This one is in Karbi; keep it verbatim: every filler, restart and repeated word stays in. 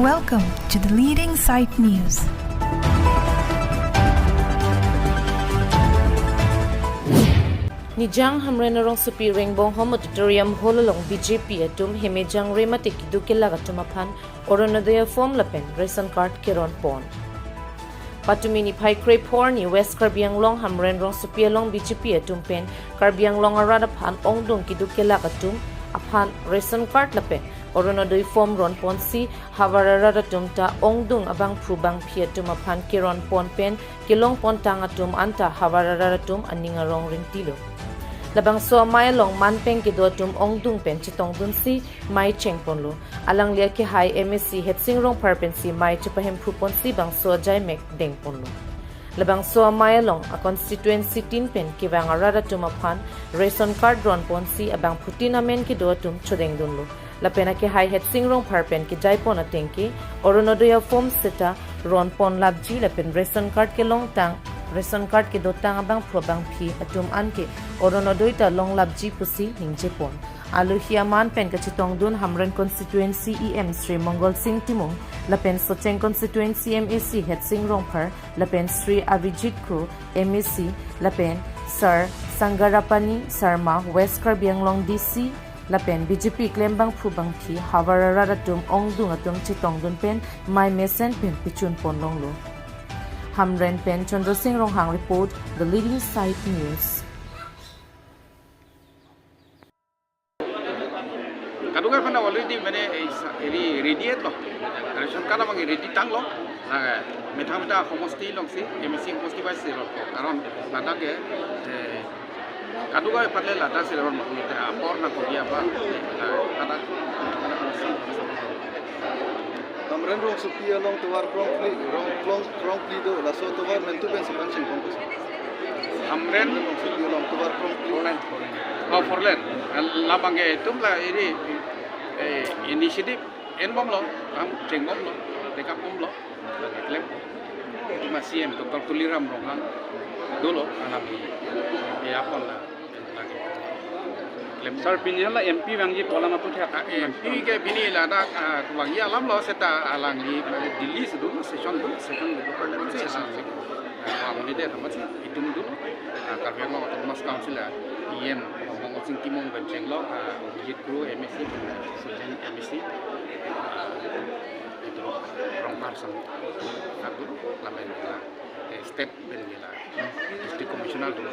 Welcome to the leading site news. Nijang Hamren Rongsopi Rengbonghom Auditorium Hall along B J P atum hemejang re mate keduk kelak atum aphan Orunodoi form lapen ration card keron pon. Patumi niphai krepho arni West Karbi Anglong Hamren Rongsopi along B J P atum pen Karbi Anglong arat aphan ongdung keduk kelak atum aphan ration card lapen Orunodoi form ron ponsi havar arat atum ta ongdung abangphu bangphi atum aphan keron pon pen kelong pontang atum anta havar arat atum aning arong rinti lo. Labangso amei along manpeng kedo atum ongdung pen chetongdunsi mei cheng ponlo. Alangli akehai M A C Headsing Rongphar pensi mei chepahemphu ponsi bangso ajaimek deng ponlo. Labangso amei along a constituency tin pen kevang arat atum aphan ration card ron ponsi abangphutin amen kedo atum chodengdunlo. Lapen akehai Headsing Rongphar pen kejai pon ateng ke Orunodoi form seta ron pon lapji lapen ration card kelongtang, ration card kedotang abangphu abangphi atum anke Orunodoi ta long lapji pusi ningje pon. Alohi aman pen kachetongdun Hamren constituency E M Shri Mongol Sing Timung lapen Socheng constituency M A C Headsing Rongphar lapen Shri Abhijit Kro M A C lapen Sir Sangarapani Sarma West Karbi Anglong D C lapen B J P klembangphu bangphi havar arat atum ongdung atum chetongdun pen mei mesen pen pechun pon longlo. Hamren pen Chandra Sing Ronghang report, The Leading Site News. Kadokave aphan already mane ei sa-, eri ready etlo. Ration card abang ready tanglo. Lake methang methang homosti alongsi, M A C homosti wise lo. Karon ladak ke, eh, kadokave aphan le ladak si ron lo. Te apor nangkok ya apa, eh, ladak. Hamren Rongsopi along tovar krongphli, rong, krong, krongphli do, laso tovar mentu pen sepan singkong ko. Hamren Rongsopi along tovar krongphli. Four lane. Oh, four lane. Labang ke itum la eri, eh, initiative enbomlo, kam chengbomlo, dekapbomlo, lake klem. Itum a C M Doctor Tuliram Ronghang dolo, alam i, i apon la. Lake. Klem. Sir, pini hala M P vangji pu alam aphuthak. Ah, M P ke pini ladak, ah, vangji alamlo seta alangli, ah, Delhi si dolo, session dolo, session dolo, session dolo. Ah, amonit atum si itum dolo. Ah, Karbi Anglong Autonomous Council a E M Mongol Sing Timung pen chenglo, ah, Abhijit Kro M A C, Socheng M A C, ah, itum Rongphar sang, ah, dolo, lapen, ah, eh, state pen la, District Commissioner dolo.